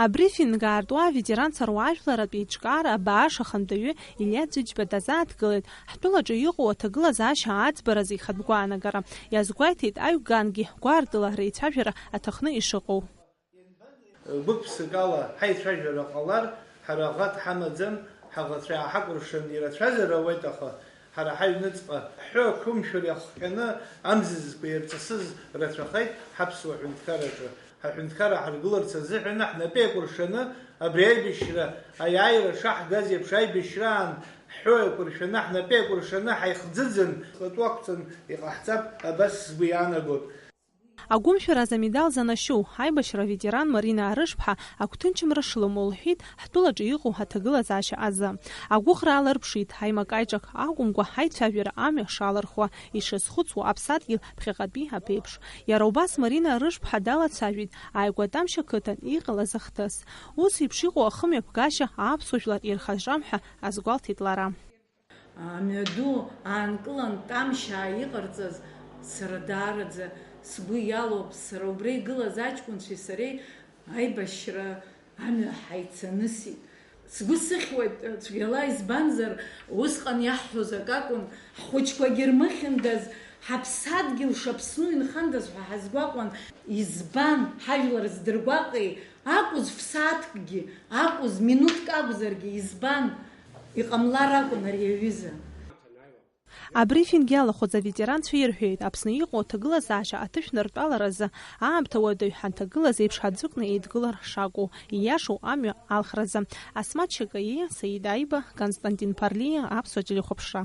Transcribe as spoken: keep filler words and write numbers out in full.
Абрифинг аартуа аветеранцәа руаажәларратә еиҿкаара абааш ахантәаҩы Илиа Ӡыџьба дазааҭгылеит ҳтәылаҿы иҟоу аҭагылазаашьа аӡбаразы ихатә гәаанагара. Иазгәеиҭеит аҩгангьы гәаартыла реицәажәара аҭахны ишыҟоу. Гәык-ԥсыкала ҳаицәажәара ҟалар, ҳара ӷа дҳамаӡам, ҳаӷацәа иааҳакәыршан ирацәазар ауеит, аха ҳара ҳаҩныҵҟа ҳҳәы ақәымшәар иахҟьаны амзызқәа ирҵысыз рацәахеит ҳаԥсуа ҳәынҭқарраҿы. Ҳаҳәынҭқарра ҳаргыларц азыҳәан ҳнапы еикәыршаны абри аибашьра аиааира шаҳгаз еиԥш аибашьраан ҳҳәы еикәыршаны ҳнапы еикәыршаны ҳаихӡыӡын, пату ақәҵан иҟаҳҵап, абас сгәы иаанагоит. Агәымшәараз амедал занашьоу аибашьра аветеран Марина Арышԥҳа агәҭынчымра шылымоу лҳәеит ҳтәылаҿы иҟоу аҭагылазаашьа азы. Агәыӷра ааларԥшит, ҳаимакаиҿак акәымкәа ҳаицәажәара амҩа шалырхуа, ишазхәыцуа аԥсадгьыл ԥхьаҟатәи аԥеиԥш. Иара убас Марина Арышԥҳа далацәажәеит Ааигәатәамшь ақыҭан иҟалаз ахҭыс. Ус еиԥш иҟоу ахымҩаԥгашьа аԥсуа жәлар ирхаҿам ҳәа азгәалҭеит лара. Амҩаду аанкылан Тамшь ааиҟарҵаз сара даараӡа сгәы иалоуп, сара убра игылаз аҷкәынцәеи сареи аибашьра амҩа ҳаицанысит. Сгәы сыхьуеит цәгьала, избанзар, усҟан иаҳҳәоз акакәын, ҳхәыҷқәагьы рмыхьындаз, ҳаԥсадгьыл шаԥсну инхандаз ҳәа ҳазгәаҟуан. Избан, ҳажәлар здыргәаҟи, акәыз фсааҭкгьы, акәыз минуҭк акәзаргьы, избан? Иҟамлар акәын ари аҩыза. Абрифинг иалахәыз аветеранцәа ирҳәеит, Аԥсны иҟоу аҭагылазаашьа аҭышәнартәаларазы аамҭа уадаҩ ҳанҭагылаз еиԥш аӡәыкны еидгылар шакәу, ииашоу амҩа алхразы. Асмаҭ Шьакаиа, Саид Аиба, Константин Ԥарлиа, Аԥсуа телехәаԥшра.